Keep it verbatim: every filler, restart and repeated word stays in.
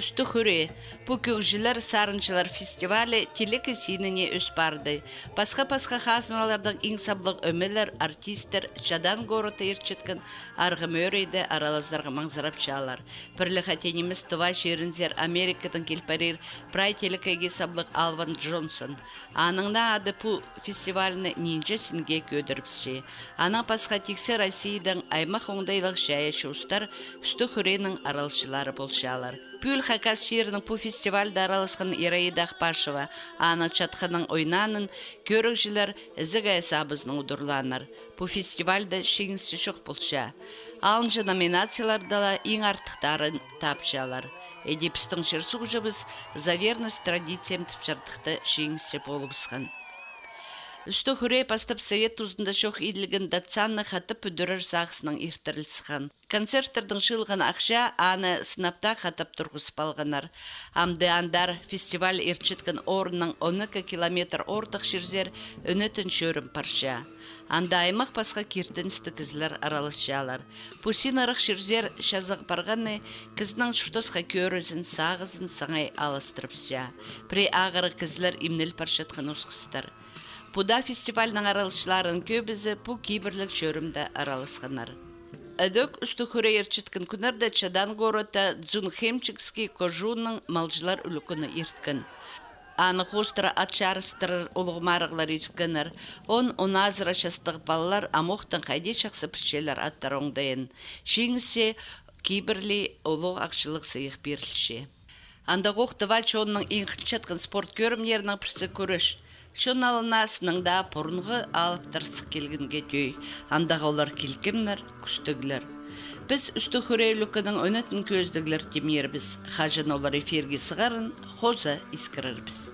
Ӱстӱ Хӱре. Пу кӧгҷілер, сарынҷылар фестивалі телекі синіне ӧс парды. Пасха-пасха хазналардаң иң саблығ ӧмелер, артисттер Чадан городта иртчеткен арғы мӧрейде араласарға маңзырапчалар. Пір ле хати нимес Тыва чирінзер Америкадаң кил парир прай телекейге саблығ Алван Джонсон. Аның наа ады пу фестивальны нинҷе синге кӧдірібісче. Анаң пасха тиксі Россиядаң аймах оңдайлығ чайаачы устар Ӱстӱ Хӱренің араласчылары полчалар. Пӱӱл Хакас чирінең пу фестивальда араласхан Ираида Ахпашева, аның чатханын, ойнаанын кӧрігҷілер ізіг ай сабызынаң удурлааннар. Пу фестивальда чиңісчі чох полча. Алынҷа номинацияларда ла иң артыхтарын тапчалар. Іди пістің чир-суғҷыбыс «За верность традициям» тіп чардыхта чиңісчі полыбысхан. Ӱстӱ Хӱре пастап совет тузында чох иділген датсанны хатап пӱдірер сағыснаң иртіріл сыххан. Концерттердең чыылған ахча аны сынап таа хатап турғызып алғаннар. Амды андар фестиваль иртчеткен орыннаң он ікі километр ортых чирзер ӧнетін чӧрім парча. Анда аймах пасха киртіністіг кізілер араласчалар. Пу син ырах чирзер чазағ парғаны кізінің чуртасха кӧрізін, сағызын саңай алыстырыбысча. Пірее ағырығ кізілер имнел парчатхан осхастар. Пу даа фестивальның араласчыларының кӧбізі пу кибірліг чӧрімде араласханнар. Ідӧк Ӱстӱ Хӱре иртчеткен кӱннерде Чадан городта Дзунхемчикский кожуунның малҷылар ӱлӱкӱні ирткен. Аны хоостыра ат чарыстырар улуғ марығлар ирткеннер. Он, он азыра частығ палалар амохтаң хайди чахсы пілчелер аттар оңдайын. Чиңісче кибірліг улуғ ахчалығ сыйых пирілче. Андағох тыва чонның иң хынчатхан спорт кӧрімнерінің пірсі кӱреш. Чон алнынаңда пурунғы алыптар сых килгенге тӧӧй. Андағы олар килкімнер, кӱстіглер. Піс Ӱстӱ Хӱре ӱлӱкӱннің ӧнетін кӧзідіглер тимнирбіс. Хаҷан олар эфирге сығарын хоза искірербіс.